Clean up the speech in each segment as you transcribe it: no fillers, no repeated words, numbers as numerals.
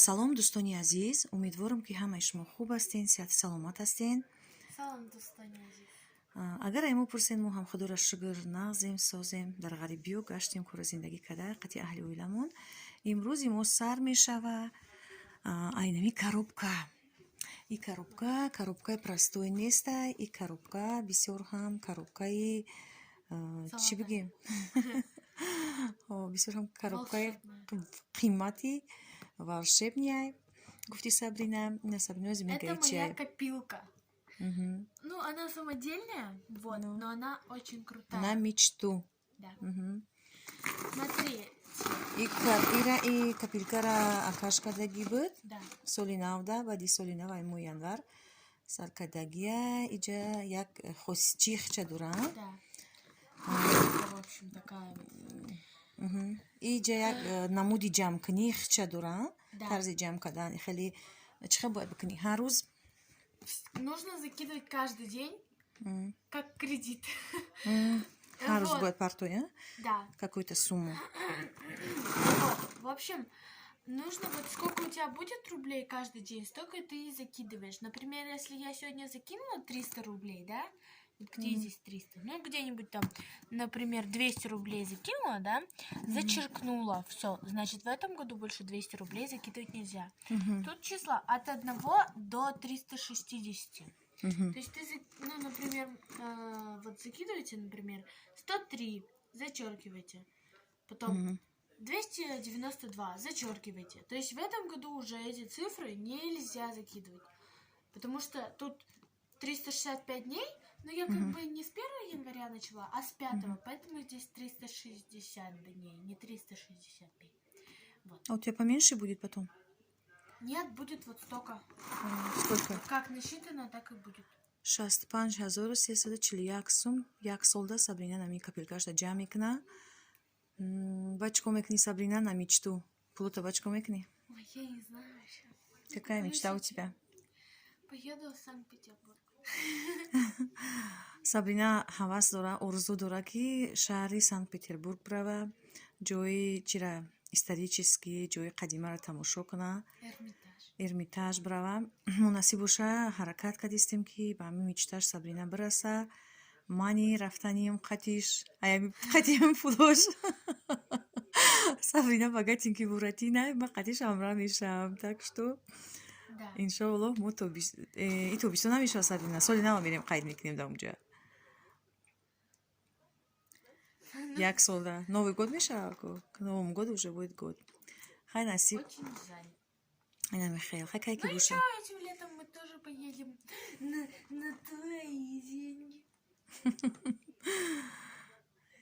Салом, дӯстони азиз! Умедворам, ки ҳамаи шумо хуб ҳастен, сиҳату саломат ҳастен. Салом, дӯстони азиз. Агар ай мо пурсен, мо ҳам, худоро шукр, нағзем, созем, дар ғарибиё гаштем, кора зиндагӣ карда қати аҳли оиламон. Имрӯзи мо сар мешава айнами коробка. И коробка коробкаи простой неста, и коробка бисёр ҳам коробкаи, чӣ бигем, бисёр ҳам коробкаи қимати волшебный, гуфти Сабрина. Ина Сабрина Это моя копилка. Ну, она самодельная, вот, ну, но она очень крутая. На мечту. Да. Смотри. Ира и копилкара акаш кардагӣ буд. Да. Соли навда, баъди соли нав, ай моҳи январ сар кардагия. Иҷа як чихча дорам. Да. В общем, такая вот. Иҷа як намуди ҷамъкунӣ хча дорам. Тарзи ҷамъ кардан хеле чӣ хел бояд бикунӣ ҳар рӯз? Нужно закидывать каждый день, как кредит. Ҳар рӯз бояд партоя Да. какую-то сумму. Вот, в общем, нужно вот сколько у тебя будет рублей каждый день, столько ты и закидываешь. Например, если я сегодня закинула 300 рублей, да? Вот где здесь 300? Ну, где-нибудь там, например, 200 рублей закинула, да? Зачеркнула. Все. Значит, в этом году больше 200 рублей закидывать нельзя. Тут числа от 1 до 360. То есть ты, ну, например, вот закидываете, например, 103, зачеркиваете. Потом 292, зачеркиваете. То есть в этом году уже эти цифры нельзя закидывать. Потому что тут 365 дней, но я как бы не с 1 января начала, а с 5, поэтому здесь 360 дней, не 365. Вот. А у тебя поменьше будет потом? Нет, будет вот столько. А, сколько? Как насчитано, так и будет. 65 341 сум як солда Сабрина нами копилкашда ҷамъ мекуна. Ба чӣ кор мекунӣ, Сабрина, на мечту? Пулото ба чӣ кор мекунӣ? Ой, я не знаю еще. Какая мечта у тебя? Поеду в Санкт-Петербург. Сабрина ҳавас дора, орзу дора, ки шаҳри Санкт Петербург бирава, ҷои чира, исторический ҷои қадимаро тамошо куна. Эрмитаж. Эрмитаж бирава. Мунасиб боша, ҳаракат кардистем, ки ба ҳамин мечташ Сабрина бираса. Мани рафтаним қатиш аями қатиам пулош. Сабрина богатенький буратина, ма қатиш ҳамра мешавам, так что Да. иншоаллоҳ, мо и тобистон намешава, Сабрина, соли нава мерем, қайд мекунем дар онҷа як солда. Новый год мешава ку, к новому году уже будет год. Хай, насиб. Очень жаль. Ина михаил, хай, кай ки Ну боша. ничего, этим летом мы тоже поедем на твои деньги.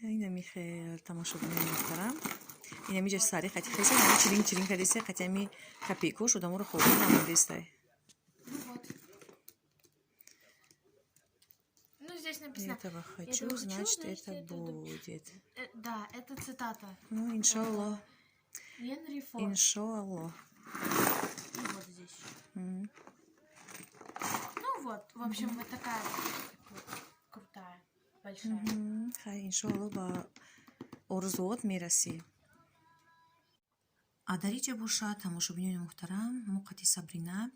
Ина михаил, тамошобинои муҳтарам, ина миҷа сари хати хеса чиринг чиринг кардеса, хати ами копейкош одаморо хобӣ намондестай. Ну вот. Ну, здесь написано: Этого хочу, «Этого значит, значит, это это будет. Да, это цитата. Ну, иншаллоҳ. Генри Форд. Иншоаллоҳ. И вот здесь. М. Ну вот, в общем, вот такая вот крутая, большая. Мгм. Хай, иншоаллоҳ, ба орзуот мерасӣ. А дар иҷа боша, тамошобинони муҳтарам, мо қати Сабрина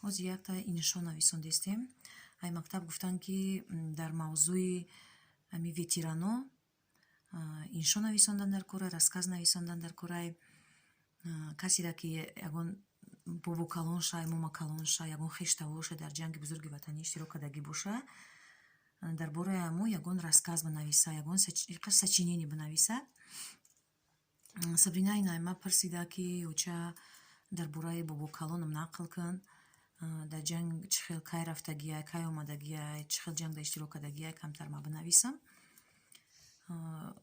ҳозир якта иншо нависондестем. Ай мактаб гуфтанд, ки дар мавзӯи ами ветерано иншо нависондан дар кора, рассказ нависондан дар корай. Касеро, ки ягон бобо калонша, мома калонша, ягон хештавоша дар ҷанги бузурги ватанӣ иштирок кардагӣ боша, дар бораи мо ягон рассказ бинависа, ягон сочинение бинависа. Сабрина инайма пурсида, ки оча, дар бораи бобо калонам нақл кун, дар ҷанг чӣ хел, кай рафтагиай, кай омадагиай, чӣ хел ҷангда иштирок кардагиай, камтар ма бинависам.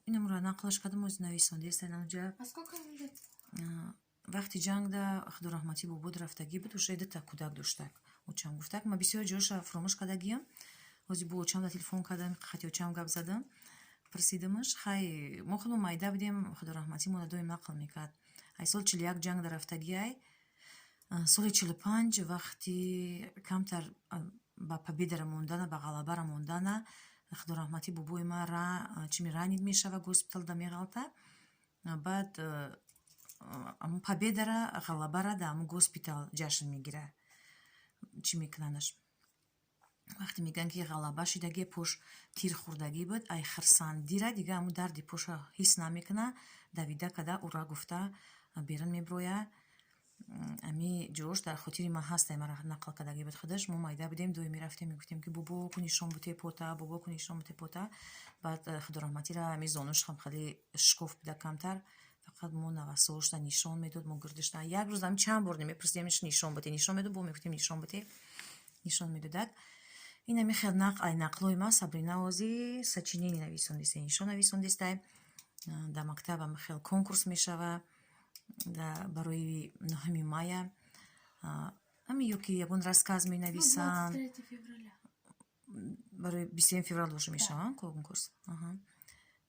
Инамро нақлаш кардам, ози нависондеста инамҷа. А сколько ему лет? Вақти ҷангда худораҳматӣ бобод рафтагӣ буд, уже дута кӯдак доштак. Очам гуфтак, ма бисёр ҷоша фуромӯш кардагиям. Ҳозир бо очам да телефон кардам, хати очам гап задам, пурсидамаш. Хай, мо худмо майда будем, худораҳматӣ мода доим нақл мекард. Ай соли 41 ҷангда рафтагиай, соли 45 вақти камтар ба победара мондана, ба ғалабара мондана, худораҳматӣ бобои ма чими ранид мешава, госпиталда меғалта. Баъд Аму победара, ғалабара дар аму госпитал ҷашн мегира. Чӣ мекунанаш? Вақте мегӯянд, ки ғалаба шидагӣ, пош тир хӯрдагӣ буд, ай хирсандира дига аму дарди поша ҳис намекуна, давида када, ура гуфта, берун меброя. Ами ҷош дар хотири ман ҳаст, мара нақл кардагӣ буд худаш. Мо майда будем, доим мерафтем, мегуфтем, ки бобо, ку нишон буте пота, бобо, ку нишон буте пота. Баъд худо раҳматира, ами зонуш ҳам хеле шикоф буда камтар, фақат мо навасоошта нишон медод, мо гирдишта як рӯз ами чанд бор мепурсидемш, нишон буте, нишон медод, бо мегуфтем, нишон буте, нишон медодак. Ин ами хел нақл ай нақлҳои ман. Сабрина ози сочинение нависондиста, иншо нависондистай. Дар мактаб ами хел конкурс мешава барои 9-уми мая ами ё ки ягон рассказ менависанд. 23 февраля. Барои 21 феврал уже мешава конкурс,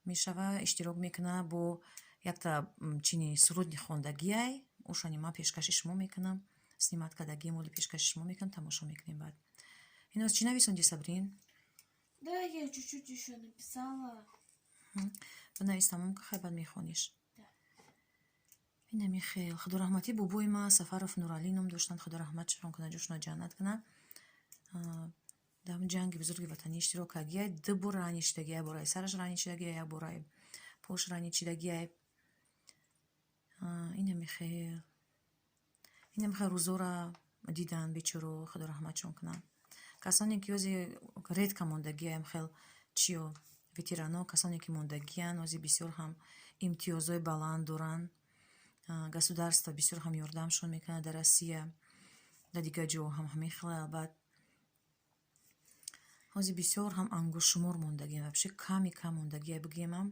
мешава, иштирок мекуна бо якта чини суруди хондагиай. Ошани ман пешкаши шумо мекунам, снимать кардагиам, оли пешкаши шумо мекунам, тамошо мекунем баъд. Иноз чӣ нависонди, Сабрин? Да, я чуть-чуть еще написала. Бинавис, тамом ка, хай, баъд мехониш. Инами хел. Худо раҳматӣ бобои ма Сафаров Нуралӣ ном доштанд, худо раҳматшон кунад, ҷошона ҷаннат кунад. Дар ҷанги бузурги ватанӣ иштирок кардагиай, ду бор ранид шудагиай, як бор ай сараш ранид шудагиай, як бор ай пош ранид шудагиай. Инами хел, инами хел рӯзора дидан бечоро, худо раҳматшон кунад. Касоне ки ози редко мондагиаям хел чиё, ветерано, касоне ки мондагиянд, ози бисёр ҳам имтиёзҳои баланд доранд, государство бисёр ҳам ёрдамшон мекунад. Дар Россия, дар дигар ҷоҳо ҳам ҳамин хел. Албат, ҳозир бисёр ҳам ангуштшумор мондагиам, вообще ками кам мондагия бигӯемам,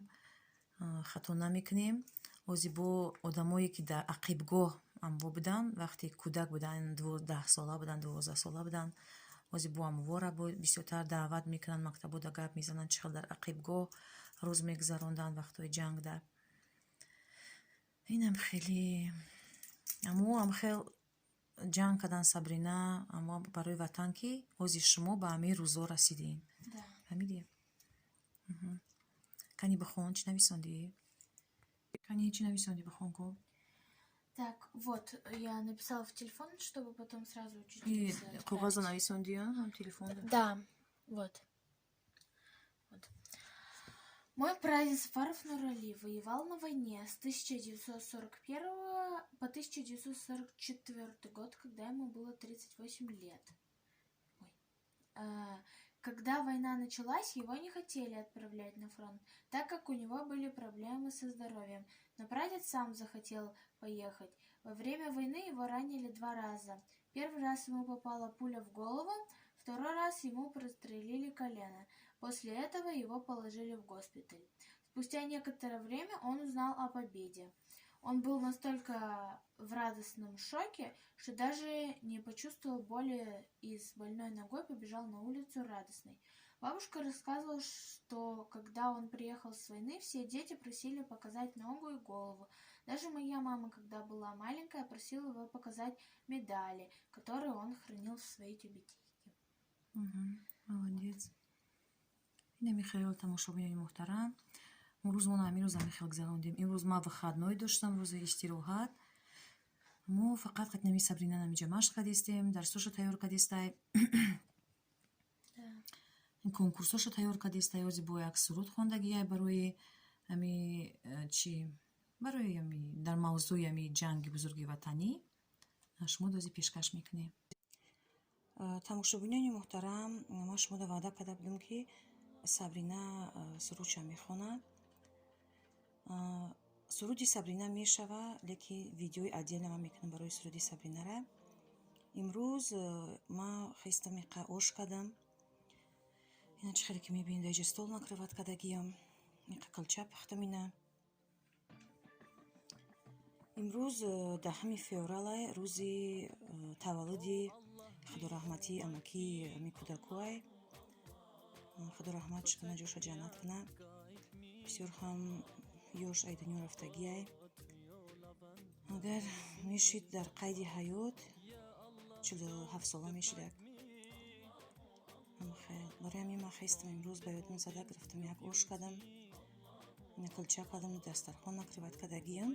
хато намекунем. Ҳозир бо одамое ки дар ақибгоҳ амво буданд, вақте кӯдак буданд, 10-сола буданд, 12-сола буданд, ҳозир бо амвора бисёртар даъват мекунанд, мактабода гап мезананд, чӣ хел дар ақибгоҳ рӯз мегузаронданд вақтҳои ҷангда. Инам хеле амоам хел ҷанг кардан, Сабрина, амо барои ватан, ки ҳозир шумо ба ҳамин рӯзо расидем. Фаҳмидӣ? Кани, бихон, чӣ нависондӣ? Кани, чӣ нависондӣ, бихон ку. Так, вот, я написала в телефон, чтобы потом сразу учительнице Коғазо отправить. нависондӣ, ҳам телефон? Да, вот. Вот. Мой прадед Сафаров Нурали воевал на войне с 1941 по 1944 год, когда ему было 38 лет. Ой. Когда война началась, его не хотели отправлять на фронт, так как у него были проблемы со здоровьем. Но прадед сам захотел поехать. Во время войны его ранили два раза. Первый раз ему попала пуля в голову, второй раз ему прострелили колено. После этого его положили в госпиталь. Спустя некоторое время он узнал о победе. Он был настолько в радостном шоке, что даже не почувствовал боли и с больной ногой побежал на улицу радостный. Бабушка рассказывала, что, когда он приехал с войны, все дети просили показать ногу и голову. Даже моя мама, когда была маленькая, просила его показать медали, которые он хранил в своей тюбетейке. Молодец. Инами хел, тамошобинони муҳтарам, имрӯз мо ҳамин рӯз ҳамин хел гузарондем. Имрӯз ман выходной доштам, рӯзи истироҳат. Мо фақат қатинами Сабрина намиҷа машқ кардистем, дарсошо тайёр кардистай, конкурсошо тайёр кардистай. Ози бо як суруд хондагиай барои ами чи, барои ами дар мавзӯи ами ҷанги бузурги ватанӣ шумо дози пешкаш мекунем. Тамошобинони муҳтарам, ман шумода ваъда карда будам, ки Сабрина сурудша мехонад. Суруди Сабрина мешава, лекин видеои отдельно ман мекунам барои суруди Сабринара. Имрӯз ман хестам, иқа ош кардам. Ина, чӣ хеле ки мебинед, даиҷа стол накрывать кардагиям, иқа калча пухтам. Ина, имрӯз 10-уми февралай, рӯзи таваллуди худораҳматии амакии ами кӯдакуай. Худо раҳматш куна, ҷоша ҷаннат куна. Бисёр ҳам ёш ай дунё рафтагиай. Агар мешид дар қайди ҳаёт, 47-сола мешидак. Барои ҳамин ман хестам имрӯз, ба ёдам зада гирифтам, як ош кардам, ина кулча кардам, дастархон накрывать кардагиям.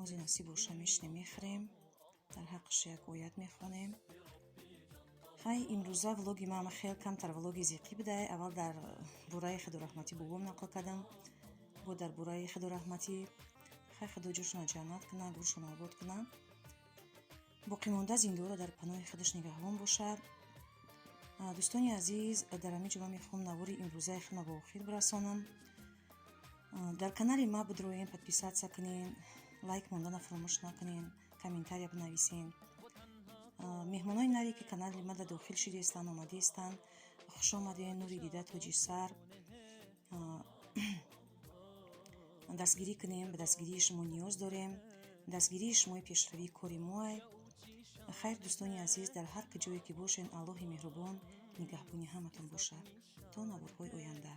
Ҳозир, насиб боша, мешинем, мехӯрем, дар ҳаққаш як оят мехонем. Хай, имрӯза влоги ман хел камтар влоги зиқӣ будай. Аввал дар бораи худораҳматӣ бобом нақл кардам, бо дар бораи худораҳматӣ. Хай, Худо ҷошона ҷаннат кунад, гӯршона обод кунад, боқимонда зиндаҳоро дар паноҳи худаш нигаҳбон бошад. Дӯстони азиз, дар ҳамин ҷо ман мехоҳам навори имрӯзаи худро ба охир бирасонам. Дар канали ма бидроен, подписаться кунен, лайк мондана фаромӯш накунен, комментария бинависен. Меҳмонои наре, ки канали мада дохил шидаистанд, омадаистанд, хуш омадед, нури дида, тоҷи сар. Дастгирӣ кунем, ба дастгирии шумо ниёз дорем. Дастгирии шумои пешравии кори моай. Хайр, дӯстони азиз, дар ҳар ҷое ки бошен, Аллоҳи меҳрубон нигаҳбони ҳаматон бошад. То наворҳои оянда.